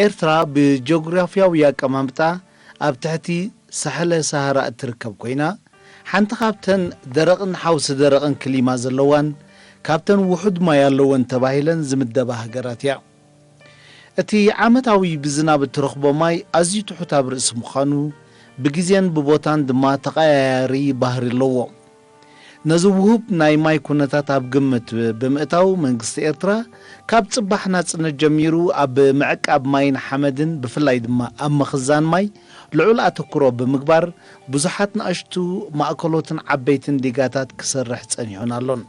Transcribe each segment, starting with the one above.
ኤርትራ ብጂኦግራፍያዊ ኣቀማምጣ ኣብ ትሕቲ ሳሕለ ሰሃራ እትርከብ ኮይና፣ ሓንቲ ካብተን ደረቕን ሓውሲ ደረቕን ክሊማ ዘለዋን፣ ካብተን ውሑድ ማይ ኣለወን ተባሂለን ዝምደባ ሃገራት እያ። እቲ ዓመታዊ ብዝናብ እትረኽቦ ማይ ኣዝዩ ትሑት ኣብ ርእሲ ምዃኑ፣ ብግዜን ብቦታን ድማ ተቐያያሪ ባህሪ ኣለዎ። ነዚ ውሁብ ናይ ማይ ኩነታት ኣብ ግምት ብምእታው፣ መንግስቲ ኤርትራ ካብ ጽባሕ ናጽነት ጀሚሩ ኣብ ምዕቃብ ማይን ሓመድን፣ ብፍላይ ድማ ኣብ ምኽዛን ማይ ልዑል ኣተኩሮ ብምግባር፣ ብዙሓት ንኣሽቱ፣ ማእከሎትን ዓበይትን ዲጋታት ክሰርሕ ጸኒሑን ኣሎን።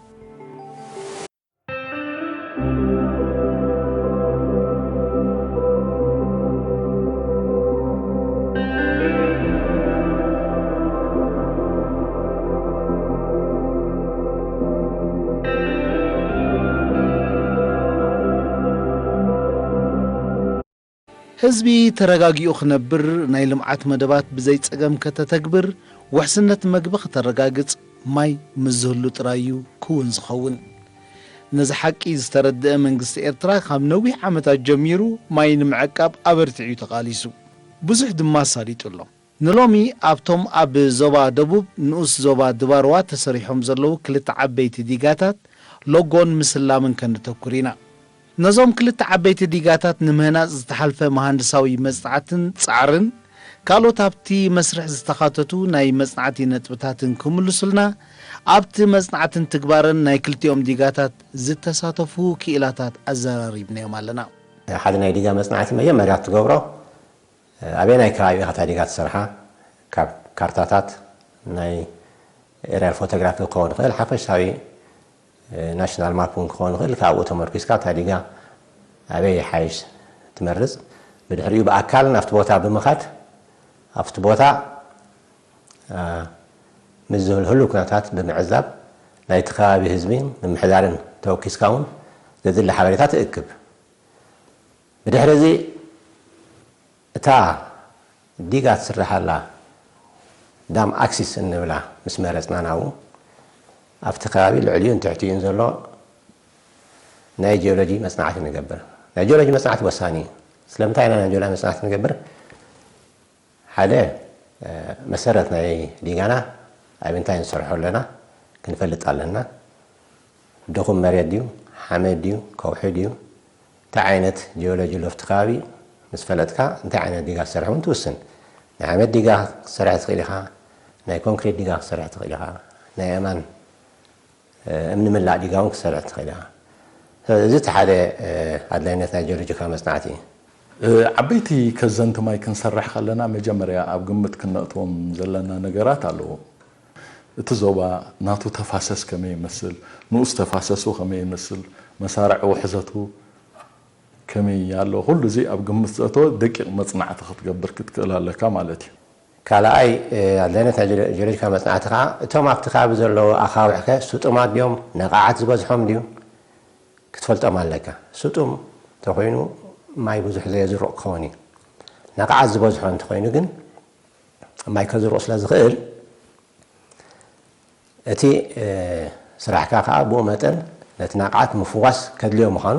ህዝቢ ተረጋጊኡ ክነብር፣ ናይ ልምዓት መደባት ብዘይ ጸገም ከተተግብር፣ ውሕስነት መግቢ ከተረጋግጽ፣ ማይ ምስ ዝህሉ ጥራይ እዩ ክውን ዝኸውን። ነዚ ሓቂ ዝተረድአ መንግስቲ ኤርትራ፣ ካብ ነዊሕ ዓመታት ጀሚሩ ማይ ንምዕቃብ ኣበርቲዑ እዩ ተቓሊሱ። ብዙሕ ድማ ኣሳሊጡ ኣሎ። ንሎሚ ኣብቶም ኣብ ዞባ ደቡብ ንኡስ ዞባ ድባርዋ ተሰሪሖም ዘለዉ ክልተ ዓበይቲ ዲጋታት ሎጎን ምስላምን ከነተኩር ኢና። ነዞም ክልተ ዓበይቲ ዲጋታት ንምህናጽ ዝተሓልፈ መሃንድሳዊ መጽናዕትን ጻዕርን፣ ካልኦት ኣብቲ መስርሕ ዝተኻተቱ ናይ መጽናዕቲ ነጥብታትን ክምልሱልና፣ ኣብቲ መጽናዕትን ትግባረን ናይ ክልቲኦም ዲጋታት ዝተሳተፉ ክኢላታት ኣዘራሪብናዮም ኣለና። ሓደ ናይ ዲጋ መጽናዕቲ መጀመርያ ትገብሮ፣ ኣበየናይ ከባቢ ኢኻ እታ ዲጋ ትሰርሓ? ካብ ካርታታት ናይ ኤሪያል ፎቶግራፊ ክኸውን ይኽእል፣ ሓፈሻዊ ናሽናል ማፕ እውን ክኸውን ይኽእል። ካብኡ ተመርኪስካ እታ ዲጋ ኣበይ ይሓይሽ ትመርጽ። ብድሕሪኡ ብኣካል ናብቲ ቦታ ብምኻድ ኣብቲ ቦታ፣ አ፣ ምስ ዝህሉ ኩነታት ብምዕዛብ ናይቲ ከባቢ ህዝቢ ምምሕዳርን ተወኪስካ እውን ዘድሊ ሓበሬታ ትእክብ። ብድሕሪ እዚ እታ ዲጋ ትስረሓላ ዳም ኣክሲስ እንብላ ምስ መረጽና ናብኡ ኣብቲ ከባቢ ልዕሊኡን ትሕቲኡን ዘሎ ናይ ጂኦሎጂ መጽናዕቲ ንገብር። ናይ ጂኦሎጂ መጽናዕቲ ወሳኒ እዩ። ስለምንታይ ኢና ናይ ጂኦሎጂ መጽናዕቲ ንገብር? ሓደ፣ እ፣ መሰረት ናይ ዲጋና ኣብ እንታይ ንሰርሖ ኣለና ክንፈልጥ ኣለና። ድኹም መሬት ድዩ፣ ሓመድ ድዩ፣ ከውሒ ድዩ፣ እንታይ ዓይነት ጂኦሎጂ ኣሎ ኣብቲ ከባቢ ምስ ፈለጥካ፣ እንታይ ዓይነት ዲጋ ትሰርሕ እውን ትውስን። ናይ ሓመድ ዲጋ ክትሰርሕ ትኽእል ኢኻ፣ ናይ ኮንክሪት ዲጋ ክትሰርሕ ትኽእል ኢኻ፣ ናይ ኣእማን፣ እ፣ እምኒ ምላእ ዲጋ እውን ክትሰርሕ ትኽእል ኢኻ። ስለዚ እቲ ሓደ፣ እ፣ ኣድላይነት ናይ ጂኦሎጂካዊ መጽናዕቲ እዩ። እ፣ ዓበይቲ ከዘንቲ ማይ ክንሰርሕ ከለና መጀመርያ ኣብ ግምት ክነእትዎም ዘለና ነገራት ኣለዉ። እቲ ዞባ ናቱ ተፋሰስ ከመይ ይመስል፣ ንኡስ ተፋሰሱ ከመይ ይመስል፣ መሳርዕ ውሕዘቱ ከመይ ኣሎ፣ ኩሉ እዚ ኣብ ግምት ዘእተወ ደቂቕ መጽናዕቲ ክትገብር ክትክእል ኣለካ ማለት እዩ። ካልኣይ፣ እ፣ ኣድላይነት ናይ ጂኦ-፣ ጂኦሎጂካዊ መጽናዕቲ ከኣ እቶም ኣብቲ ከባቢ ዘለዉ ኣኻውሕ ከ ስጡማት ድዮም፣ ነቓዓት ዝበዝሖም ድዩ ክትፈልጦም ኣለካ። ስጡም እንተኾይኑ ማይ ብዙሕ ዘየዝርቕ ክኸውን እዩ። ነቓዓት ዝበዝሖ እንተኾይኑ ግን ማይ ከዝርቕ ስለ ዝኽእል፣ እቲ፣ እ፣ ስራሕካ ከኣ ብኡ መጠን ነቲ ናቕዓት ምፍዋስ ከድልዮ ምዃኑ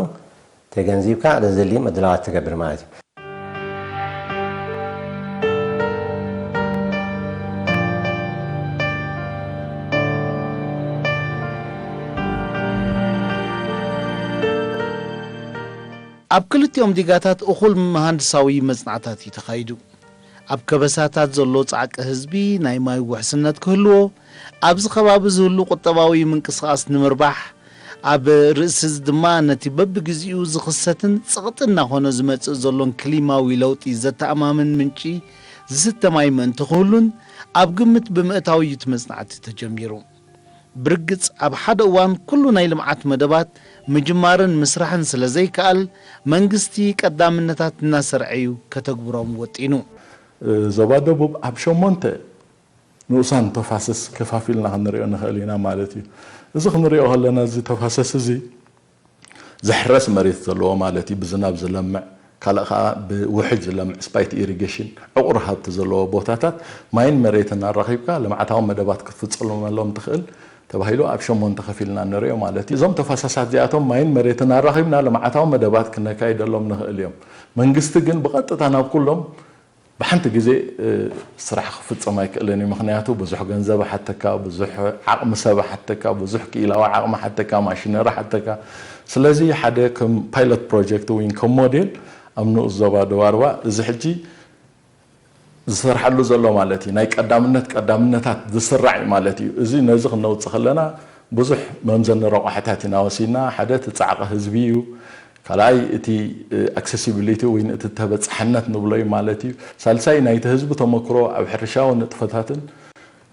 ተገንዚብካ ዘድሊ ምድላዋት ትገብር ማለት እዩ። ኣብ ክልቲኦም ዲጋታት እኹል መሃንድሳዊ መጽናዕታት እዩ ተኻይዱ። ኣብ ከበሳታት ዘሎ ጻዕቂ ህዝቢ ናይ ማይ ውሕስነት ክህልዎ፣ ኣብዚ ከባቢ ዝህሉ ቁጠባዊ ምንቅስቓስ ንምርባሕ፣ ኣብ ርእሲ እዚ ድማ ነቲ በብግዚኡ ዝኽሰትን ጽቕጢ እናኾነ ዝመጽእ ዘሎን ክሊማዊ ለውጢ ዘተኣማምን ምንጪ ዝስተ ማይ ምእንቲ ክህሉን ኣብ ግምት ብምእታው እዩ እቲ መጽናዕቲ ተጀሚሩ። ብርግጽ ኣብ ሓደ እዋን ኩሉ ናይ ልምዓት መደባት ምጅማርን ምስራሕን ስለ ዘይከኣል፣ መንግስቲ ቀዳምነታት እናሰርዐ እዩ ከተግብሮም ወጢኑ። ዞባ ደቡብ ኣብ ሸሞንተ ንኡሳን ተፋሰስ ከፋፊልና ክንሪኦ ንኽእል ኢና ማለት እዩ። እዚ ክንሪኦ ከለና፣ እዚ ተፋሰስ እዚ ዝሕረስ መሬት ዘለዎ ማለት እዩ፣ ብዝናብ ዝለምዕ፣ ካልእ ከዓ ብውሕጅ ዝለምዕ፣ ስፓይት ኢሪጌሽን፣ ዕቑር ሃብቲ ዘለዎ ቦታታት ማይን መሬትን ኣራኺብካ ልምዓታዊ መደባት ክትፍጽመሎም ትኽእል ተባሂሉ ኣብ ሸሞንተ ከፊልና ንሪኦ ማለት እዩ። እዞም ተፋሰሳት እዚኣቶም ማይን መሬትን ኣራኺብና ልምዓታዊ መደባት ክነካይደሎም ንኽእል እዮም። መንግስቲ ግን ብቐጥታ ናብ ኩሎም ብሓንቲ ግዜ፣ እ፣ ስራሕ ክፍጸም ኣይክእልን እዩ። ምኽንያቱ ብዙሕ ገንዘብ ኣሓተካ፣ ብዙሕ ዓቕሚ ሰብ ኣሓተካ፣ ብዙሕ ክኢላዊ ዓቕሚ ኣሓተካ፣ ማሽነሪ ኣሓተካ። ስለዚ ሓደ ከም ፓይለት ፕሮጀክት ወይ ከም ሞዴል ኣብ ንኡስ ዞባ ደቡብ ኣርባ እዚ ሕጂ ዝሰርሓሉ ዘሎ ማለት እዩ። ናይ ቀዳምነት ቀዳምነታት ዝስራዕ እዩ ማለት እዩ። እዚ ነዚ ክነውጽእ ከለና ብዙሕ መምዘኒ ረቋሕታት ኢና ወሲድና። ሓደ እቲ ጻዕቂ ህዝቢ እዩ። ካልኣይ እቲ፣ እ፣ ኣክሰሲቢሊቲ ወይ እቲ ተበጻሕነት ንብሎ እዩ ማለት እዩ። ሳልሳይ ናይቲ ህዝቢ ተመክሮ ኣብ ሕርሻዊ ንጥፈታትን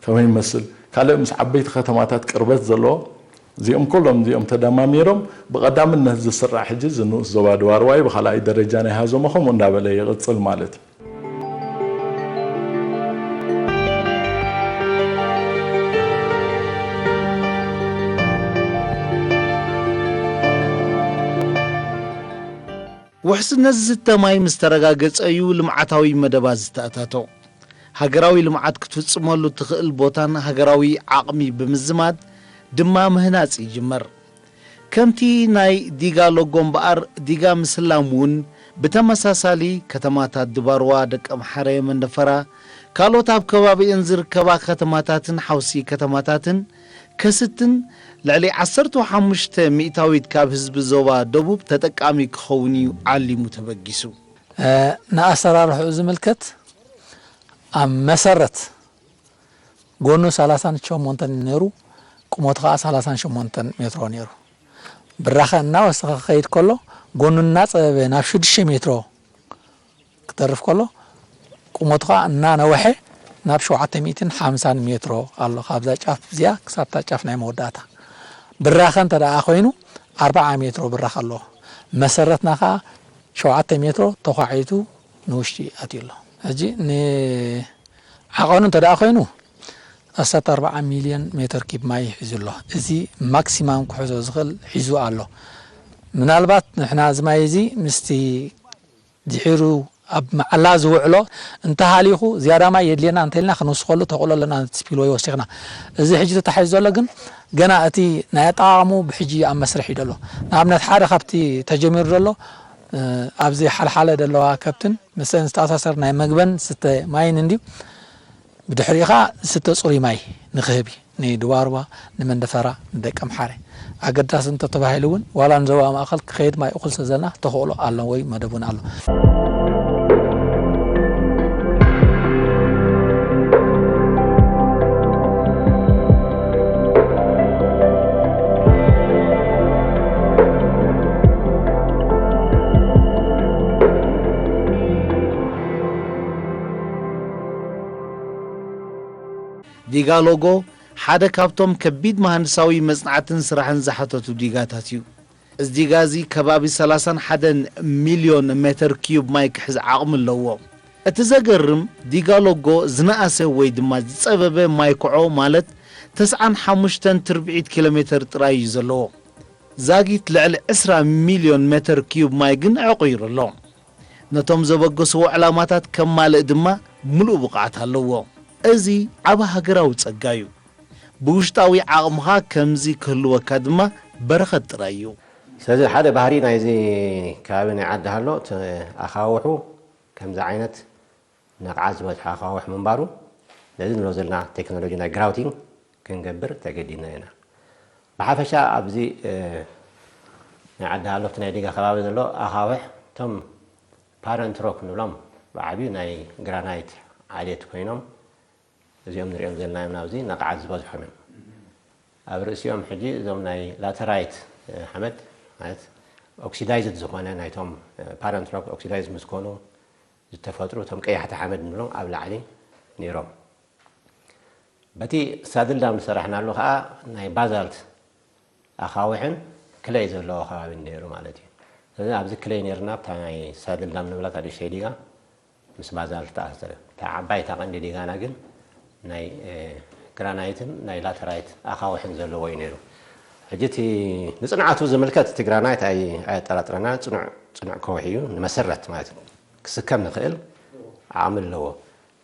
ከመይ ይመስል፣ ካልእ ምስ ዓበይቲ ከተማታት ቅርበት ዘለዎ፣ እዚኦም ኩሎም እዚኦም ተደማሚሮም ብቐዳምነት ዝስራዕ ሕጂ እዚ ንኡስ ዞባ ደቡብ ኣርባ እዩ። ብኻልኣይ ደረጃ ናይ ሃዞሞ ከምኡ እንዳበለ ይቕጽል ማለት እዩ። ውሕስነት ዝስተ ማይ ምስ ተረጋገጸ እዩ ልምዓታዊ መደባት ዝተኣታቶ። ሃገራዊ ልምዓት ክትፍጽመሉ ትኽእል ቦታን ሃገራዊ ዓቕሚ ብምዝማድ ድማ ምህናጽ ይጅመር። ከምቲ ናይ ዲጋ ሎጎ እምበኣር፣ ዲጋ ምስላም እውን ብተመሳሳሊ ከተማታት ድባርዋ፣ ደቀምሓረ፣ መንደፈራ፣ ካልኦት ኣብ ከባቢአን ዝርከባ ከተማታትን ሓውሲ ከተማታትን ከስትን ልዕሊ ዓሰርተ ሓሙሽተ ሚእታዊት ካብ ህዝቢ ዞባ ደቡብ ተጠቃሚ ክኸውን እዩ ዓሊሙ ተበጊሱ። እ፣ ንኣሰራርሕኡ ዝምልከት ኣብ መሰረት ጎኑ ሰላሳን ሸሞንተን ነይሩ፣ ቁመቱ ከዓ ሰላሳን ሸሞንተን ሜትሮ ነይሩ። ብራኸ እናወሰኸ ክኸይድ ከሎ፣ ጎኑ እናጸበበ ናብ ሽዱሽተ ሜትሮ ክተርፍ ከሎ፣ ቁመቱ ከዓ እናነወሐ ናብ ሸውዓተ ሚእትን ሓምሳን ሜትሮ ኣሎ፣ ካብዛ ጫፍ እዚኣ ክሳብታ ጫፍ ናይ መወዳእታ። ብራኸ እንተ ደኣ ኮይኑ፣ ኣርብዓ ሜትሮ ብራኸ ኣለዎ። መሰረትና ከዓ ሸውዓተ ሜትሮ ተዃዒቱ ንውሽጢ ኣትዩ ኣሎ። ሕጂ ንዓቐኑ እንተ ደኣ ኮይኑ፣ ዓሰርተ ኣርባዓ ሚልዮን ሜትር ኪብ ማይ ሒዙ ኣሎ። እዚ ማክሲማም ክሕዞ ዝኽእል ሒዙ ኣሎ። ምናልባት ንሕና እዚ ማይ እዚ ምስቲ ድሒሩ ኣብ መዓላ ዝውዕሎ እንተሃሊኹ፣ ዝያዳ ማይ የድልየና እንተኢልና ክንውስኸሉ ተኽእሎ ኣለና፣ ነቲ ስፒልወይ ወሲኽና። እዚ ሕጂ ተታሒዙ ዘሎ ግን ገና እቲ ናይ ኣጠቓቕምኡ ብሕጂ ኣብ መስርሕ እዩ ዘሎ። ንኣብነት ሓደ ካብቲ ተጀሚሩ ዘሎ፣ እ፣ ኣብዚ ሓልሓለ ዘለዋ ከብትን ምስአን ዝተኣሳሰር ናይ መግበን ዝስተ ማይን እንድዩ። ብድሕሪኡ ኸኣ ዝስተ ጽሩይ ማይ ንክህብ እዩ፣ ንድባርባ፣ ንመንደፈራ፣ ንደቀምሓረ። ኣገዳሲ እንተተባሂሉ እውን ዋላ ንዞባ ማእኸል ክኸይድ ማይ እኹል ስለ ዘለና ተኽእሎ ኣሎ ወይ መደብ እውን ኣሎ። ዲጋ ሎጎ ሓደ ካብቶም ከቢድ መሃንድሳዊ መጽናዕትን ስራሕን ዝሓተቱ ዲጋታት እዩ። እዚ ዲጋ እዚ ከባቢ ሰላሳን ሓደን ሚልዮን ሜተር ኪዩብ ማይ ክሕዝ ዓቕሚ ኣለዎ። እቲ ዘገርም፣ ዲጋ ሎጎ ዝነኣሰ ወይ ድማ ዝጸበበ ማይ ክዖ ማለት ተስዓን ሓሙሽተን ትርብዒት ኪሎ ሜተር ጥራይ እዩ ዘለዎ። ዛጊት ልዕሊ ዕስራ ሚልዮን ሜተር ኪዩብ ማይ ግን ኣዕቑሩ ኣሎ። ነቶም ዘበገስዎ ዕላማታት ከማልእ ድማ ምሉእ ብቕዓት ኣለዎ። እዚ ዓቢ ሃገራዊ ጸጋ እዩ። ብውሽጣዊ ዓቕምኻ ከምዚ ክህልወካ ድማ በረኸት ጥራይ እዩ። ስለዚ ሓደ ባህሪ ናይዚ ከባቢ ናይ ዓዲ ሃሎ፣ እቲ ኣኻውሑ ከምዚ ዓይነት ነቕዓት ዝበዝሖ ኣኻውሕ ምንባሩ፣ ነዚ ንብሎ ዘለና ቴክኖሎጂ ናይ ግራውቲንግ ክንገብር ተገዲድና ኢና። ብሓፈሻ ኣብዚ፣ እ፣ ናይ ዓዲ ሃሎ ኣብቲ ናይ ዲጋ ከባቢ ዘሎ ኣኻውሕ እቶም ፓረንት ሮክ ንብሎም ብዓብዩ ናይ ግራናይት ዓሌት ኮይኖም እዚኦም ንሪኦም ዘለናዮም ናብዚ ነቕዓት ዝበዝሖም እዮም። ኣብ ርእሲኦም ሕጂ እዞም ናይ ላተራይት ሓመድ ማለት ኦክሲዳይዝድ ዝኾነ ናይቶም ፓረንት ሮክ ኦክሲዳይዝ ምስ ኮኑ ዝተፈጥሩ እቶም ቀያሕቲ ሓመድ ንብሎም ኣብ ላዕሊ ነይሮም። በቲ ሳድል ዳም ዝሰራሕናሉ ከዓ ናይ ባዛልት ኣኻውሕን ክለይ ዘለዎ ከባቢ ነይሩ ማለት እዩ። ስለዚ ኣብዚ ክለይ ነይርና ኣብታ ናይ ሳድል ዳም ንብላ እታ ንእሽተይ ዲጋ ምስ ባዛልት ተኣሳሰረ። እታ ዓባይ እታ ቀንዲ ዲጋና ግን ናይ ግራናይትን ናይ ላተራይት ኣኻውሕን ዘለዎ እዩ ነይሩ። ሕጂ እቲ ንፅንዓቱ ዝምልከት እቲ ግራናይት ኣይ ኣየጠራጥረና ፅኑዕ ፅኑዕ ከውሒ እዩ ንመሰረት ማለት እዩ ክስከም ንኽእል ዓቕሚ ኣለዎ።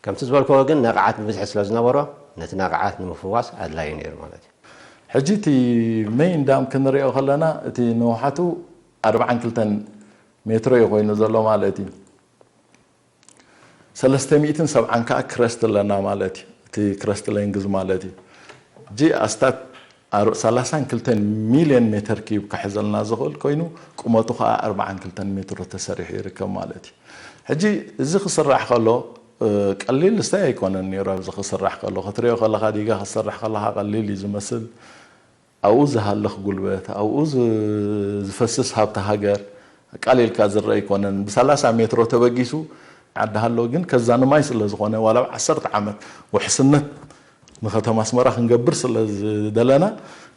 ከምቲ ዝበልክዎ ግን ነቕዓት ብብዝሒ ስለ ዝነበሮ ነቲ ነቕዓት ንምፍዋስ ኣድላዩ ነይሩ ማለት እዩ። ሕጂ እቲ መይን ዳም ክንሪኦ ከለና እቲ ንውሓቱ ኣርባዓን ክልተን ሜትሮ እዩ ኮይኑ ዘሎ ማለት እዩ። ሰለስተ ሚእትን ሰብዓን ከዓ ክረስት ኣለና ማለት እዩ። እቲ ክረስት ሌንግዝ ማለት እዩ። ሕጂ ኣስታት ኣር- ሰላሳን ክልተን ሚልዮን ሜተር ኪዩብ ክሕዘልና ዝኽእል ኮይኑ ቁመቱ ከዓ ኣርባዓን ክልተን ሜትሮ ተሰሪሑ ይርከብ ማለት እዩ። ሕጂ እዚ ክስራሕ ከሎ እ፣ ቀሊል ስታይ ኣይኮነን ነይሩ ኣብዚ ክስራሕ ከሎ ክትሪኦ ከለካ ዲጋ ክትሰርሕ ከለካ ቀሊል እዩ ዝመስል ኣብኡ ዝሃልኽ ጉልበት ኣብኡ ዝ- ዝፈስስ ሃብቲ ሃገር ቃል ኢልካ ዝረአ ኣይኮነን ብ30 ሜትሮ ተበጊሱ ዓዲ ሃሎ ግን ከዛንማይ ስለ ዝኾነ ዋላ ብ10 ዓመት ውሕስነት ንከተማ ኣስመራ ክንገብር ስለ ዝደለና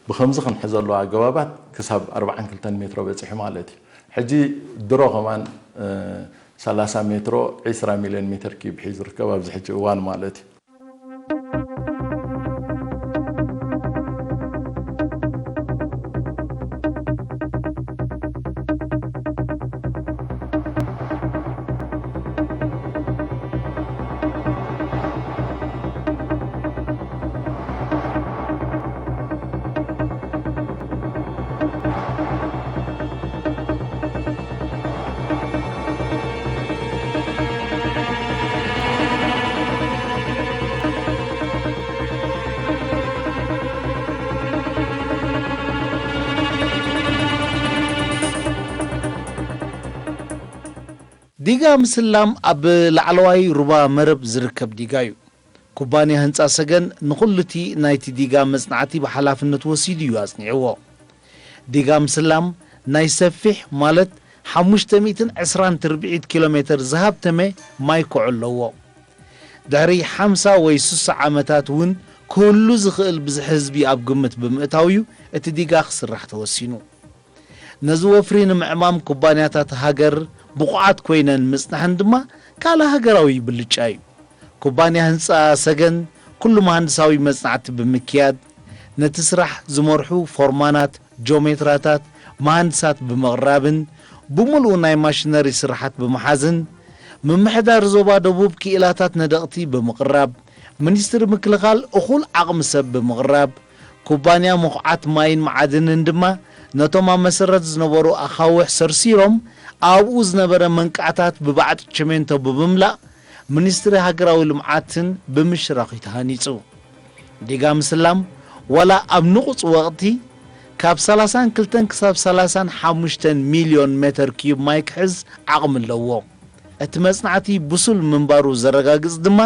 ብከምዚ ክንሕዘሉ ኣገባባት ክሳብ ኣርባዓን ክልተን ሜትሮ በፂሑ ማለት እዩ ሕጂ ድሮ ከማን እ፣ ሰላሳ ሜትሮ ዒስራ ሚልዮን ሜትር ኪዩብ ሒዙ ዝርከብ ኣብዚ ሕጂ እዋን ማለት እዩ። ዲጋ ምስላም ኣብ ላዕለዋይ ሩባ መረብ ዝርከብ ዲጋ እዩ። ኩባንያ ህንጻ ሰገን ንኹሉ እቲ ናይቲ ዲጋ መጽናዕቲ ብሓላፍነት ወሲዱ እዩ ኣጽኒዕዎ። ዲጋ ምስላም ናይ ሰፊሕ ማለት ሓሙሽተ ሚእትን ዕስራን ትርብዒት ኪሎ ሜተር ዝሃብተመ ማይ ኮዖ ኣለዎ። ድሕሪ ሓምሳ ወይ ስሳ ዓመታት እውን ክህሉ ዝኽእል ብዝሒ ህዝቢ ኣብ ግምት ብምእታው እዩ እቲ ዲጋ ክስራሕ ተወሲኑ። ነዚ ወፍሪ ንምዕማም ኩባንያታት ሃገር ብቑዓት ኮይነን ምጽንሐን ድማ ካልእ ሃገራዊ ብልጫ እዩ። ኩባንያ ህንጻ ሰገን ኩሉ መሃንድሳዊ መጽናዕቲ ብምክያድ፣ ነቲ ስራሕ ዝመርሑ ፎርማናት፣ ጂኦሜትራታት፣ መሃንድሳት ብምቕራብን ብምሉኡ ናይ ማሽነሪ ስርሓት ብምሓዝን፣ ምምሕዳር ዞባ ደቡብ ክኢላታት ነደቕቲ ብምቕራብ፣ ሚኒስትሪ ምክልኻል እኹል ዓቕሚ ሰብ ብምቕራብ፣ ኩባንያ ምኹዓት ማይን መዓድንን ድማ ነቶም ኣብ መሰረት ዝነበሩ ኣኻውሕ ሰርሲሮም ኣብኡ ዝነበረ መንቃዕታት ብባዕጢ ቸሜንቶ ብምምላእ ሚኒስትሪ ሃገራዊ ልምዓትን ብምሽራኽ እዩ ተሃኒፁ። ዲጋ ምስላም ዋላ ኣብ ንቑፅ ወቕቲ ካብ ሰላሳን ክልተን ክሳብ ሰላሳን ሓሙሽተን ሚልዮን ሜተር ኪዩብ ማይ ክሕዝ ዓቕሚ ኣለዎ። እቲ መጽናዕቲ ብሱል ምንባሩ ዘረጋግጽ ድማ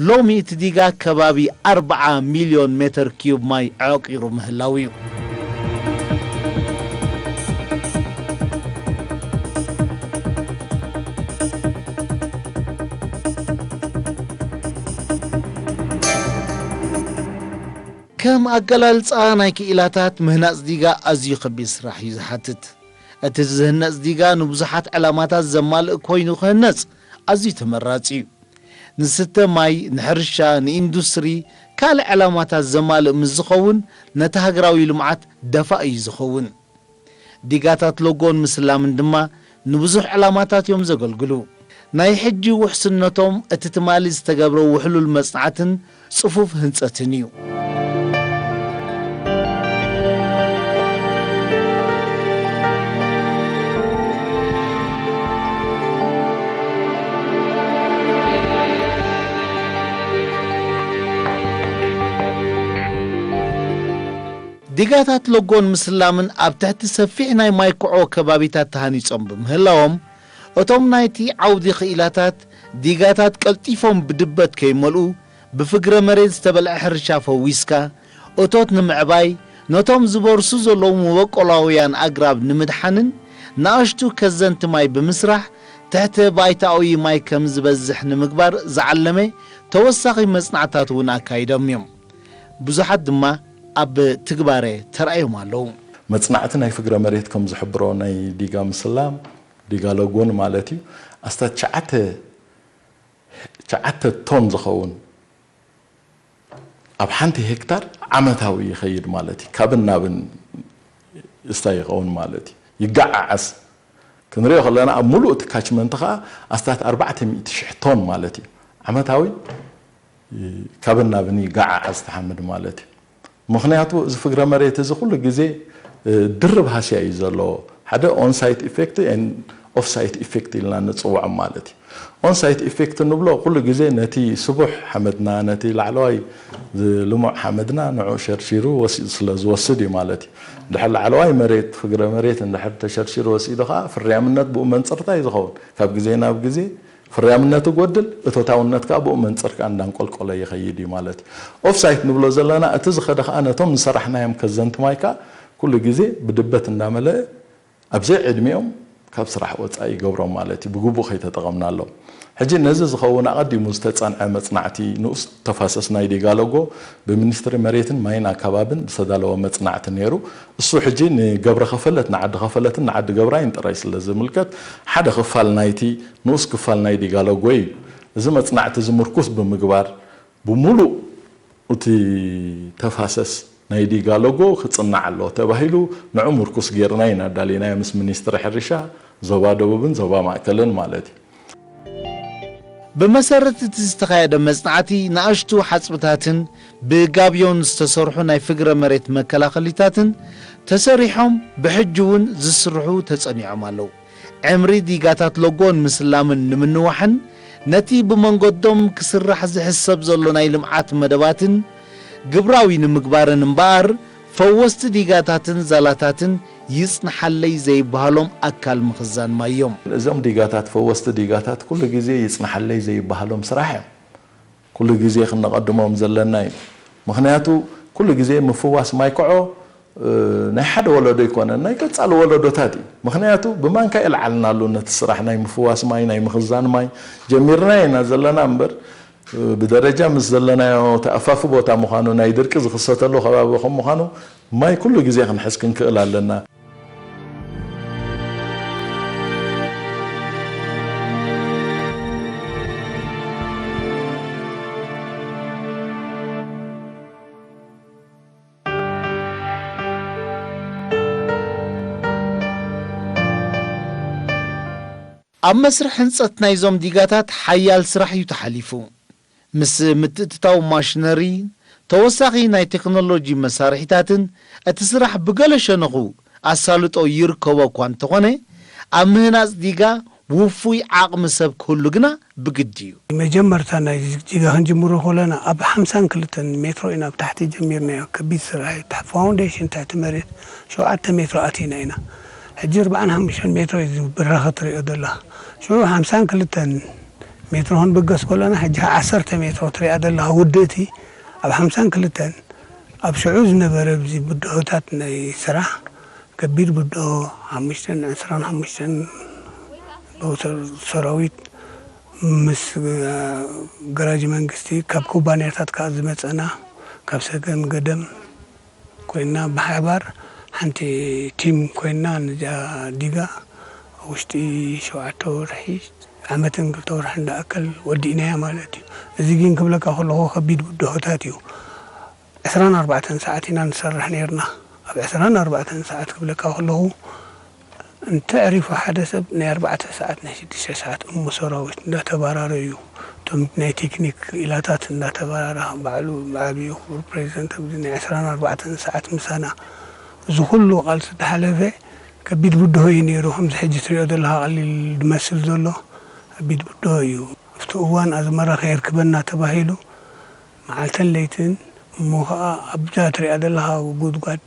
ሎሚ እቲ ዲጋ ከባቢ ኣርብዓ ሚልዮን ሜተር ኪዩብ ማይ ኣዕቂሩ ምህላው እዩ። ከም ኣገላልጻ ናይ ክኢላታት ምህናጽ ዲጋ ኣዝዩ ከቢድ ስራሕ እዩ ዝሓትት። እቲ ዝህነጽ ዲጋ ንብዙሓት ዕላማታት ዘማልእ ኮይኑ ክህነጽ ኣዝዩ ተመራጺ እዩ። ንስተ ማይ፣ ንሕርሻ፣ ንኢንዱስትሪ፣ ካልእ ዕላማታት ዘማልእ ምስ ዝኸውን ነቲ ሃገራዊ ልምዓት ደፋእ እዩ ዝኸውን። ዲጋታት ሎጎን ምስላምን ድማ ንብዙሕ ዕላማታት እዮም ዘገልግሉ። ናይ ሕጂ ውሕስነቶም እቲ ትማሊ ዝተገብረ ውሕሉል መጽናዕትን ጽፉፍ ህንጸትን እዩ። ዲጋታት ሎጎን ምስላምን ኣብ ትሕቲ ሰፊሕ ናይ ማይ ኩዖ ከባቢታት ተሃኒጾም ብምህላዎም፣ እቶም ናይቲ ዓውዲ ክኢላታት ዲጋታት ቀልጢፎም ብድበት ከይመልኡ፣ ብፍግረ መሬት ዝተበልዐ ሕርሻ ፈዊስካ፣ እቶት ንምዕባይ፣ ነቶም ዝበርሱ ዘለዉ መበቆላውያን ኣግራብ ንምድሓንን ንኣሽቱ ከዘንቲ ማይ ብምስራሕ፣ ትሕተ ባይታዊ ማይ ከም ዝበዝሕ ንምግባር ዝዓለመ ተወሳኺ መጽናዕታት እውን ኣካይዶም እዮም። ብዙሓት ድማ ኣብ ትግባረ ተራእዮም ኣለዉ። መጽናዕቲ ናይ ፍግረ መሬት ከም ዝሕብሮ፣ ናይ ዲጋ ምስላም፣ ዲጋ ሎጎን ማለት እዩ፣ ኣስታት ትሽዓተ፣ ትሽዓተ ቶን ዝኸውን ኣብ ሓንቲ ሄክታር ዓመታዊ ይኸይድ ማለት እዩ። ካብን ናብን እስታይ ይኸውን ማለት እዩ። ይገዓዓዝ። ክንሪኦ ከለና ኣብ ሙሉእ እቲ ካችመንት ኸዓ ኣስታት ኣርባዕተ ሚእቲ ሽሕ ቶን ማለት እዩ። ዓመታዊ ካብን ናብን ይገዓዓዝ ትሓምድ ማለት እዩ። ምኽንያቱ እዚ ፍግረ መሬት እዚ ኩሉ ግዜ፣ እ፣ ድርብ ሃስያ እዩ ዘለዎ። ሓደ ኦን ሳይት ኢፌክት ኤን ኦፍ ሳይት ኢፌክት ኢልና ንጽውዖም ማለት እዩ። ኦን ሳይት ኢፌክት እንብሎ ኩሉ ግዜ ነቲ ስቡሕ ሓመድና፣ ነቲ ላዕለዋይ ዝ-፣ ልሙዕ ሓመድና ንዑ ሸርሺሩ ወሲ-፣ ስለ ዝወስድ እዩ ማለት እዩ። እንድሕር ላዕለዋይ መሬት፣ ፍግረ መሬት እንድሕር ተሸርሺሩ ወሲዱ ኸዓ ፍርያምነት ብኡ መንጽርታ እዩ ዝኸውን። ካብ ግዜ ናብ ግዜ ፍርያምነት ይጎድል፣ እቶታውነት ከዓ ብኡ መንጽር ከዓ እንዳንቆልቆለ ይኸይድ እዩ ማለት እዩ። ኦፍ ሳይት ንብሎ ዘለና፣ እቲ ዝኸደ ከዓ ነቶም ዝሰራሕናዮም ከዘንቲ ማይ ከዓ ኩሉ ግዜ ብድበት እንዳመለአ ኣብ ዘይዕድሚኦም ካብ ስራሕ ወፃኢ ይገብሮም ማለት እዩ፣ ብግቡእ ከይተጠቐምናሎም። ሕጂ ነዚ ዝኸውን ኣቐዲሙ ዝተፀንዐ መፅናዕቲ ንኡስ ተፋሰስ ናይ ዲጋሎጎ ብሚኒስትሪ መሬትን ማይን ኣከባብን ዝተዳለወ መፅናዕቲ ነይሩ። እሱ ሕጂ ንገብረ ከፈለት፣ ንዓዲ ከፈለትን ንዓዲ ገብራይን ጥራይ ስለ ዝምልከት ሓደ ክፋል ናይቲ ንኡስ ክፋል ናይ ዲጋሎጎ እዩ። እዚ መጽናዕቲ እዚ ምርኩስ ብምግባር፣ ብምሉእ እቲ ተፋሰስ ናይ ዲጋሎጎ ክጽናዕ ኣለዎ ተባሂሉ፣ ንዑ ምርኩስ ጌርና ኢና ኣዳሊናዮ ምስ ሚኒስትሪ ሕርሻ ዞባ ደቡብን ዞባ ማእከልን ማለት እዩ። ብመሰረት እቲ ዝተኻየደ መጽናዕቲ፣ ንኣሽቱ ሓጽብታትን ብጋብዮን ዝተሰርሑ ናይ ፍግረ መሬት መከላኸሊታትን ተሰሪሖም፣ ብሕጂ እውን ዝስርሑ ተጸኒዖም ኣለዉ። ዕምሪ ዲጋታት ሎጎን ምስላምን ንምንዋሕን ነቲ ብመንገዶም ክስራሕ ዝሕሰብ ዘሎ ናይ ልምዓት መደባትን ግብራዊ ንምግባርን እምበኣር፣ ፈወስቲ ዲጋታትን ዛላታትን ይጽንሓለይ ዘይበሃሎም ኣካል ምኽዛን ማይ እዮም። እዞም ዲጋታት፣ ፈወስቲ ዲጋታት ኩሉ ግዜ ይጽንሓለይ ዘይበሃሎም ስራሕ እዮም። ኩሉ ግዜ ክንቐድሞም ዘለና እዩ። ምኽንያቱ ኩሉ ግዜ ምፍዋስ ማይ ኮዖ፣ እ፣ ናይ ሓደ ወለዶ ኣይኮነን፣ ናይ ቀጻሊ ወለዶታት እዩ። ምኽንያቱ ብማንካ የልዓልናሉ ነቲ ስራሕ ናይ ምፍዋስ ማይ፣ ናይ ምኽዛን ማይ ጀሚርና ኢና ዘለና እምበር፣ እ፣ ብደረጃ ምስ ዘለናዮ ተኣፋፊ ቦታ ምዃኑ፣ ናይ ድርቂ ዝኽሰተሉ ከባቢ ከም ምዃኑ፣ ማይ ኩሉ ግዜ ክንሕዝ ክንክእል ኣለና። ኣብ መስርሕ ህንጸት ናይዞም ዲጋታት ሓያል ስራሕ እዩ ተሓሊፉ። ምስ ምትእትታው ማሽነሪ፣ ተወሳኺ ናይ ቴክኖሎጂ መሳርሒታትን እቲ ስራሕ ብገለ ሸነኹ ኣሳልጦ ይርከቦ እኳ እንተኾነ፣ ኣብ ምህናጽ ዲጋ ውፉይ ዓቕሚ ሰብ ክህሉ ግና ብግዲ እዩ። መጀመርታ ናይ ዲጋ ክንጅምሮ ከለና ኣብ ሓምሳን ክልተን ሜትሮ ኢና ኣብ ታሕቲ ጀሚርናዮ። ከቢድ ስራሕ እዩ። ታሕ-፣ ፋውንዴሽን ትሕቲ መሬት ሸውዓተ ሜትሮ ኣቲና ኢና። ሕጂ ኣርባዓን ሓሙሽተን ሜትሮ እዩ ብራኸ ትሪኦ ዘለኻ። ሽዑ ሓምሳን ክልተን ሜትሮ ክንብገስ ከሎና፣ ሕጂ ዓሰርተ ሜትሮ ትሪኣ ዘለኻ ውድእቲ ኣብ ሓምሳን ክልተን ኣብ ሽዑ ዝነበረ ኣብዚ ብድሆታት ናይ ስራሕ፣ ከቢድ ብድሆ፣ ሓሙሽተን ዕስራን ሓሙሽተን በውሰር ሰራዊት ምስ፣ እ፣ ገራጅ መንግስቲ ካብ ኩባንያታት ከኣ ዝመጸና ካብ ሰገን ገደም ኮይና ብሓባር ሓንቲ ቲም ኮይና ነዚኣ ዲጋ ኣብ ውሽጢ ሸውዓተ ወርሒ፣ ዓመትን ክልተ ወርሕን ዝኣክል ወዲእናያ ማለት እዩ። እዚ ግን ክብለካ ከለኹ ከቢድ ብድሆታት እዩ። ዕስራን ኣርባዕተን ሰዓት ኢና ንሰርሕ ነይርና። ኣብ ዕስራን ኣርባዕተን ሰዓት ክብለካ ከለኹ እንተ ዕሪፉ ሓደ ሰብ ናይ ኣርባዕተ ሰዓት ናይ ሽዱሽተ ሰዓት እሞ ሰራዊት እንዳተባራረዩ እቶም ናይ ቴክኒክ ክኢላታት እንዳተባራራ ባዕሉ ብዓብዩ ክቡር ፕሬዚደንት ኣብዚ ናይ ዕስራን ኣርባዕተን ሰዓት ምሳና እዚ ኩሉ ቃልሲ ተሓለፈ ከቢድ ብድሆ እዩ ነይሩ። ከምዚ ሕጂ ትሪኦ ዘለኻ ቀሊል ዝመስል ዘሎ ከቢድ ብድሆ እዩ። ኣብቲ እዋን ኣዝመራ ከየርክበና ተባሂሉ መዓልትን ለይትን እሞ ኸዓ ኣብዛ ትሪኣ ዘለኻ ጉድጓድ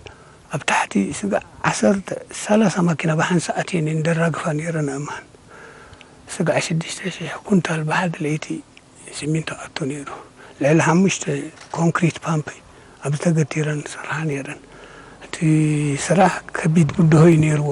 ኣብ ታሕቲ ስጋዕ ዓሰርተ ሰላሳ ማኪና ብሓንሳእ ኣትየን እየን ደራግፋ ነይረን ኣእማን። ስጋዕ ሽዱሽተ ሽሕ ኩንታል ብሓደ ለይቲ ሲሚንቶ ኣቱ ነይሩ። ልዕሊ ሓሙሽተ ኮንክሪት ፓምፕ ኣብ ተገቲረን ዝሰርሓ ነይረን። እቲ ስራሕ ከቢድ ብድሆ እዩ ነይርዎ።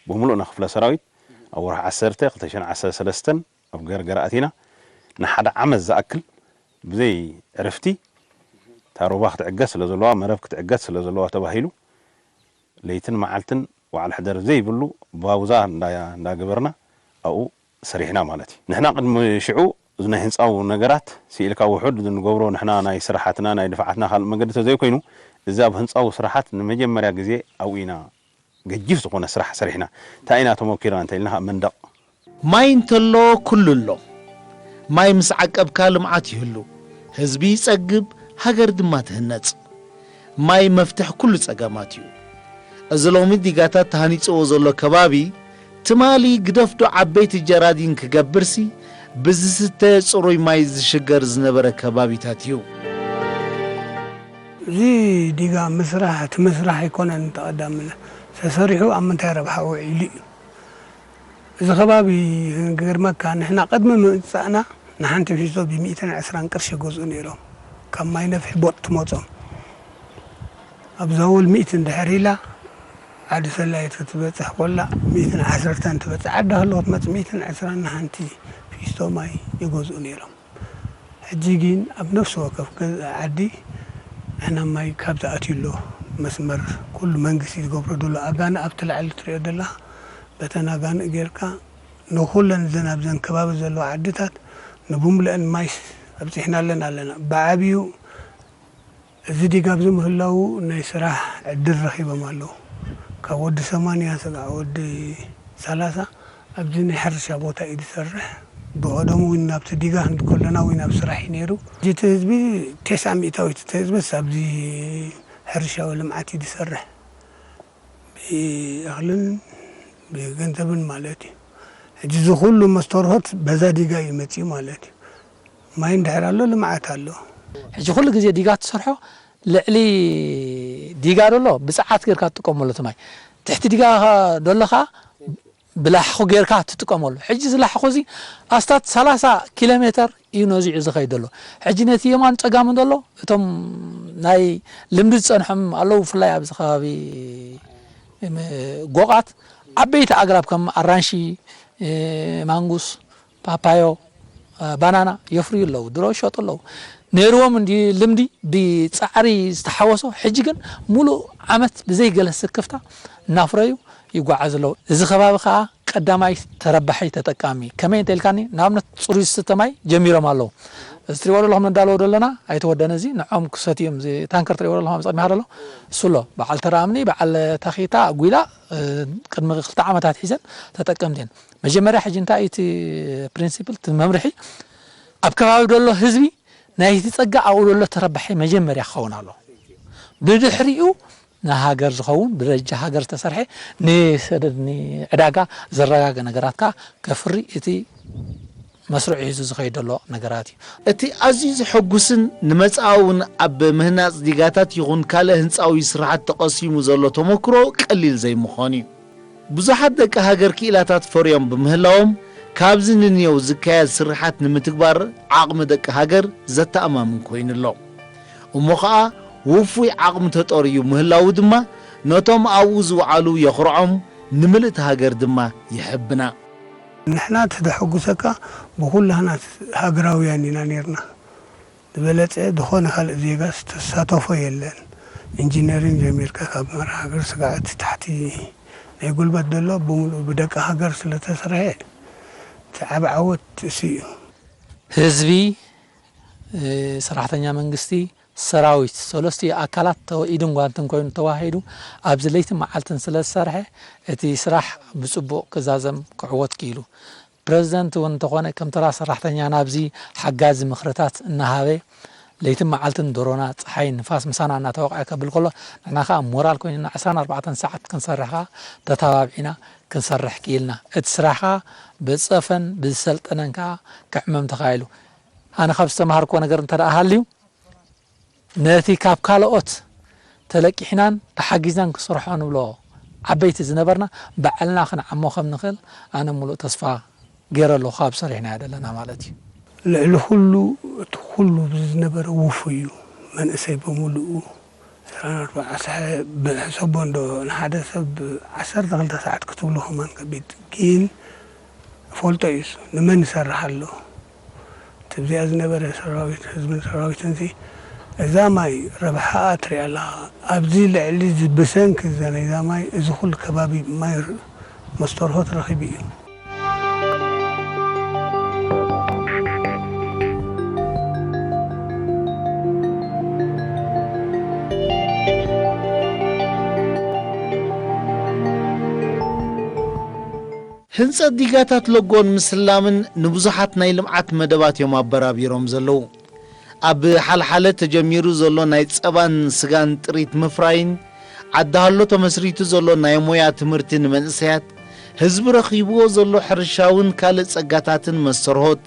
ብምሉእና ክፍለ ሰራዊት ኣብ ወርሒ ዓሰርተ ክልተ ሽሕን ዓሰርተ ሰለስተን ኣብ ገርገር ኣቲና ንሓደ ዓመት ዝኣክል ብዘይ ዕረፍቲ እታ ሩባ ክትዕገት ስለ ዘለዋ፣ መረብ ክትዕገት ስለ ዘለዋ ተባሂሉ ለይትን መዓልትን ዋዕል ሕደር ዘይብሉ ባውዛ እንዳ-፣ እንዳገበርና ኣብኡ ሰሪሕና ማለት እዩ። ንሕና ቅድሚ ሽዑ እዚ ናይ ህንፃዊ ነገራት ስኢልካ ውሑድ ንገብሮ ንሕና ናይ ስራሓትና ናይ ድፋዓትና ካልእ መገዲ ተዘይኮይኑ፣ እዚ ኣብ ህንፃዊ ስራሓት ንመጀመርያ ግዜ ኣብኡ ኢና ገጂፍ ዝኾነ ስራሕ ሰሪሕና። እንታይ ኢና ተመኪርና እንተኢልና መንደቕ። ማይ እንተሎ ኩሉ ኣሎ። ማይ ምስ ዓቀብካ ልምዓት ይህሉ፣ ህዝቢ ይጸግብ፣ ሃገር ድማ ትህነጽ። ማይ መፍትሕ ኩሉ ጸገማት እዩ። እዚ ሎሚ ዲጋታት ተሃኒጽዎ ዘሎ ከባቢ ትማሊ ግደፍዶ ዓበይቲ ጀራዲን ክገብርሲ ብዝስተ ጽሩይ ማይ ዝሽገር ዝነበረ ከባቢታት እዩ። እዚ ዲጋ ምስራሕ እቲ ምስራሕ ኣይኮነን ተቐዳምነት ተሰሪሑ ኣብ ምንታይ ረብሓ ውዒሉ እዩ። እዚ ከባቢ ክገርመካ ንሕና ቅድሚ ምምፃእና ንሓንቲ ፊስቶ ብሚእትን ዕስራን ቅርሺ ይገዝኡ ነይሮም ካብ ማይ ነፍሒ ቦጥ ትመፆም ኣብዛ ወል ሚእትን ድሕር ኢላ ዓዲ ሰላይት ክትበፅሕ ኮላ ሚእትን ዓሰርተን ትበፅሕ ዓዲ ሃለወት መፅ ሚእትን ዕስራን ንሓንቲ ፊስቶ ማይ ይገዝኡ ነይሮም። ሕጂ ግን ኣብ ነፍሲ ወከፍ ገዛ ዓዲ ንሕና ማይ ካብ ዝኣትዩ ኣሎ መስመር ኩሉ መንግስቲ ዝገብሮ ዘሎ ኣጋነ ኣብቲ ላዕሊ ትሪኦ ዘለኻ በተን ኣጋንእ ጌርካ ንኹለን እዘን ኣብዘን ከባቢ ዘለዋ ዓድታት ንብምልአን ማይ ኣብፂሕናለን ኣለና። ብዓብዩ እዚ ዲጋ ኣብዚ ምህላዉ ናይ ስራሕ ዕድል ረኺቦም ኣለዉ። ካብ ወዲ ሰማንያ ስጋዕ ወዲ ሰላሳ ኣብዚ ናይ ሕርሻ ቦታ እዩ ዝሰርሕ። ብቐደሙ እውን ናብቲ ዲጋ ክንዲ ከለና እውን ኣብ ስራሕ እዩ ነይሩ። እቲ ህዝቢ ቴስዓ ሚእታዊት እቲ ህዝብስ ኣብዚ ሕርሻዊ ልምዓት እዩ ዝሰርሕ። ብእኽልን ብገንዘብን ማለት እዩ። ሕጂ እዚ ኩሉ መስተርሆት በዛ ዲጋ እዩ መፅዩ ማለት እዩ። ማይ እንድሕር ኣሎ ልምዓት ኣሎ። ሕጂ ኩሉ ግዜ ዲጋ ትሰርሖ ልዕሊ ዲጋ ደሎ ብፀዓት ጌርካ ትጥቀመሉ እቲ ማይ ትሕቲ ዲጋ ደሎ ከዓ ብላሕኹ ጌርካ ትጥቀመሉ። ሕጂ እዚ ላሕኹ እዚ ኣስታት ሰላሳ ኪሎ ሜተር እዩ ነዚዑ ዝኸይድ ዘሎ። ሕጂ ነቲ የማን ጸጋምን ዘሎ እቶም ናይ ልምዲ ዝጸንሖም ኣለዉ፣ ብፍላይ ኣብዚ ከባቢ ጎቓት ዓበይቲ ኣግራብ ከም ኣራንሺ፣ ማንጉስ፣ ፓፓዮ፣ ባናና የፍርዩ ኣለዉ። ድሮ ይሸጡ ኣለዉ። ነይርዎም እንዲ ልምዲ ብጻዕሪ ዝተሓወሶ፣ ሕጂ ግን ሙሉእ ዓመት ብዘይ ገለ ስክፍታ እናፍረዩ ይጓዓዙ ኣለዉ። እዚ ከባቢ ከኣ ቀዳማይ ተረባሒ ተጠቃሚ ከመይ እንተ ኢልካኒ ንኣብነት ጽሩይ ዝስተ ማይ ጀሚሮም ኣለዉ። እዚ ትሪእዎ ዘለኹም ነዳልዎ ዘለና ኣይተወደነ፣ እዚ ንዖም ክሰትዮም እዚ ታንከር ትሪእዎ ዘለኹም ኣብ ጸሚኻ ዘሎ እሱ ኣሎ። በዓል ተራኣምኒ በዓል ታኺታ ኣጉላ ቅድሚ ክልተ ዓመታት ሒዘን ተጠቀምቲ እየን። መጀመርያ ሕጂ እንታይ እቲ ፕሪንሲፕል እቲ መምርሒ ኣብ ከባቢ ዘሎ ህዝቢ ናይቲ ጸጋ ኣብኡ ዘሎ ተረባሒ መጀመርያ ክኸውን ኣለዎ። ብድሕሪኡ ንሃገር ዝኸውን ብደረጃ ሃገር ዝተሰርሐ ንሰደድ ንዕዳጋ ዘረጋገ ነገራት ከኣ ከፍሪ እቲ መስርዑ ሒዙ ዝኸይድ ዘሎ ነገራት እዩ። እቲ ኣዝዩ ዘሐጉስን ንመጻኢ እውን ኣብ ምህናጽ ዲጋታት ይኹን ካልእ ህንጻዊ ስራሓት ተቐሲሙ ዘሎ ተመክሮ ቀሊል ዘይምዃኑ እዩ። ብዙሓት ደቂ ሃገር ክኢላታት ፈርዮም ብምህላዎም ካብዚ ንንየው ዝካየድ ስርሓት ንምትግባር ዓቕሚ ደቂ ሃገር ዘተኣማምን ኮይኑ ኣሎ። እሞ ኸኣ ውፉይ ዓቕሚ ተጠርዩ ምህላዉ ድማ ነቶም ኣብኡ ዝውዓሉ የኹርዖም፣ ንምልእቲ ሃገር ድማ የሐብና። ንሕና እቲ ዘሐጉሰካ ብኹላህና ሃገራውያን ኢና ኔርና። ዝበለጸ ዝኾነ ካልእ ዜጋስ ተሳተፎ የለን። ኢንጂነሪን ጀሚርካ ካብ መርሃ ግብሪ ስጋዕ እቲ ታሕቲ ናይ ጉልበት ዘሎ ብምሉኡ ብደቂ ሃገር ስለ ተሰርሐ እቲ ዓቢ ዓወት እሱ እዩ። ህዝቢ፣ ሰራሕተኛ መንግስቲ፣ ሰራዊት ሰለስቲኡ ኣካላት ኢድን ጓንትን ኮይኑ ተዋሂዱ ኣብዚ ለይትን መዓልትን ስለ ዝሰርሐ እቲ ስራሕ ብጽቡቕ ክዛዘም ክዕወት ክኢሉ። ፕረዚደንት እውን እንተኾነ ከም ተራ ሰራሕተኛ ናብዚ ሓጋዚ ምኽርታት እናሃበ ለይትን መዓልትን ድሮናት፣ ጸሓይን ንፋስ ምሳና እናተወቕዐ ከብል ከሎ፣ ንሕና ከኣ ሞራል ኮይኑና ዕስራን ኣርባዕተን ሰዓት ክንሰርሕ ከኣ ተተባቢዕና ክንሰርሕ ክኢልና። እቲ ስራሕ ከኣ ብጸፈን ብዝሰልጠነን ከኣ ክዕመም ተኻኢሉ። ኣነ ካብ ዝተማሃርክዎ ነገር እንተ ደኣ ሃልዩ፣ ነቲ ካብ ካልኦት ተለቂሕናን ተሓጊዝናን ክስርሖ ንብሎ ዓበይቲ ዝነበርና፣ ባዕልና ክንዓሞ ከም ንኽእል ኣነ ሙሉእ ተስፋ ገይረ ኣለኹ፣ ካብ ሰሪሕናዮ ዘለና ማለት እዩ። ልዕሊ ኩሉ፣ እቲ ኩሉ ዝነበረ ውፉይ እዩ። መንእሰይ በሙሉኡ፣ ዕስራን ኣርባዕተን ሰ-፣ ብሕሰቦ እንዶ ንሓደ ሰብ ዓሰርተ ክልተ ሰዓት ክትብሎ ከማን ከቢድ፣ ግን እፈልጦ እዩ እሱ። ንመን ይሰርሕ ኣሎ? እቲ ኣብዚኣ ዝነበረ ሰራዊት፣ ህዝብን ሰራዊትን ሲ፣ እዛ ማይ ረብሓኣ ትሪኣ ኣለኻ። ኣብዚ ልዕሊ እዚ ብሰንኪ እዛ ናይዛ ማይ፣ እዚ ኩሉ ከባቢ ማይ ር-፣ መስተርሆት ረኺቡ እዩ። ህንጸት ዲጋታት ሎጎን ምስላምን ንብዙሓት ናይ ልምዓት መደባት እዮም ኣበራቢሮም ዘለዉ። ኣብ ሓልሓለ ተጀሚሩ ዘሎ ናይ ጸባን ስጋን ጥሪት ምፍራይን፣ ዓዲ ሃሎ ተመስሪቱ ዘሎ ናይ ሞያ ትምህርቲ ንመንእሰያት፣ ህዝቢ ረኺብዎ ዘሎ ሕርሻውን ካልእ ጸጋታትን መስተርሆት፣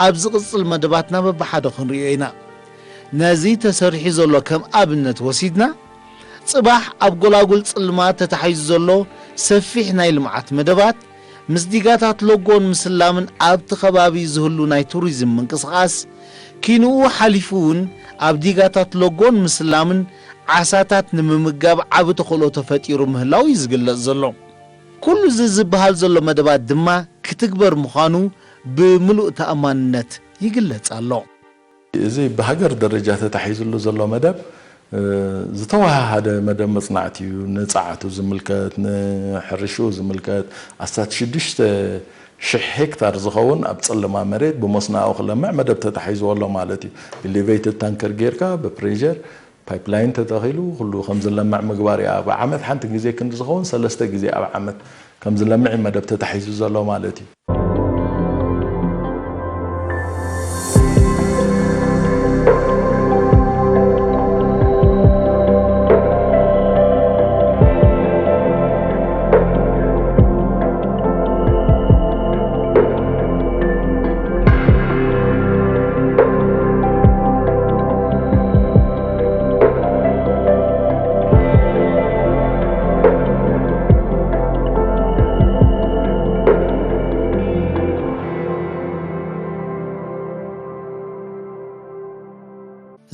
ኣብ ዝቕጽል መደባትና በብሓደ ክንርእዮ ኢና። ነዚ ተሰሪሑ ዘሎ ከም ኣብነት ወሲድና፣ ጽባሕ ኣብ ጎላጉል ጽልማ ተታሒዙ ዘሎ ሰፊሕ ናይ ልምዓት መደባት፣ ምስ ዲጋታት ሎጎን ምስላምን ኣብቲ ከባቢ ዝህሉ ናይ ቱሪዝም ምንቅስቓስ፣ ኪንኡ ሓሊፉ እውን ኣብ ዲጋታት ሎጎን ምስላምን ዓሳታት ንምምጋብ ዓቢ ተኽእሎ ተፈጢሩ ምህላው እዩ ዝግለጽ ዘሎ። ኩሉ እዚ ዝበሃል ዘሎ መደባት ድማ ክትግበር ምዃኑ ብምሉእ ተኣማንነት ይግለጽ ኣሎ። እዚ ብሃገር ደረጃ ተታሒዝሉ ዘሎ መደብ፣ እ፣ ዝተወሃሃደ መደብ መጽናዕቲ እዩ። ንጸዓቱ ዝምልከት፣ ንሕርሽኡ ዝምልከት፣ ኣስታት ሽዱሽተ ሽሕ ሄክታር ዝኸውን ኣብ ጸለማ መሬት ብመስኖ ክለምዕ መደብ ተታሒዝዎ ኣሎ ማለት እዩ። ኢሌቬትድ ታንከር ጌርካ ብፕሬሸር ፓይፕላይን ተተኺሉ ኩሉ ከም ዝለምዕ ምግባር እዩ። ኣብ ዓመት ሓንቲ ግዜ ክንዲ ዝኸውን ሰለስተ ግዜ ኣብ ዓመት ከም ዝለምዕ እዩ መደብ ተታሒዙ ዘሎ ማለት እዩ።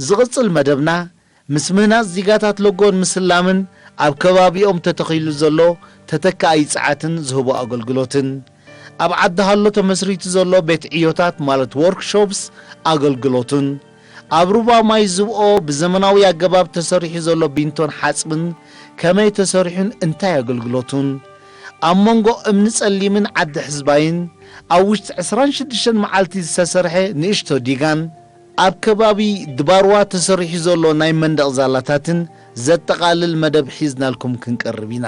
ዝቕጽል መደብና፣ ምስ ምህናጽ ዲጋታት ሎጎን ምስላምን ኣብ ከባቢኦም ተተኺሉ ዘሎ ተተካኣይ ጸዓትን ዝህቦ ኣገልግሎትን፣ ኣብ ዓዲ ሃሎ ተመስሪቱ ዘሎ ቤት ዕዮታት ማለት ዎርክሾፕስ ኣገልግሎቱን፣ ኣብ ሩባ ማይ ዝብኦ ብዘመናዊ ኣገባብ ተሰሪሑ ዘሎ ቢንቶን ሓጽብን ከመይ ተሰሪሑን እንታይ ኣገልግሎቱን፣ ኣብ መንጎ እምኒ ጸሊምን ዓዲ ሕዝባይን ኣብ ውሽጢ ዕስራን ሽዱሽተን መዓልቲ ዝተሰርሐ ንእሽቶ ዲጋን፣ ኣብ ከባቢ ድባርዋ ተሰሪሑ ዘሎ ናይ መንደቕ ዛላታትን ዘጠቓልል መደብ ሒዝናልኩም ክንቀርብ ኢና።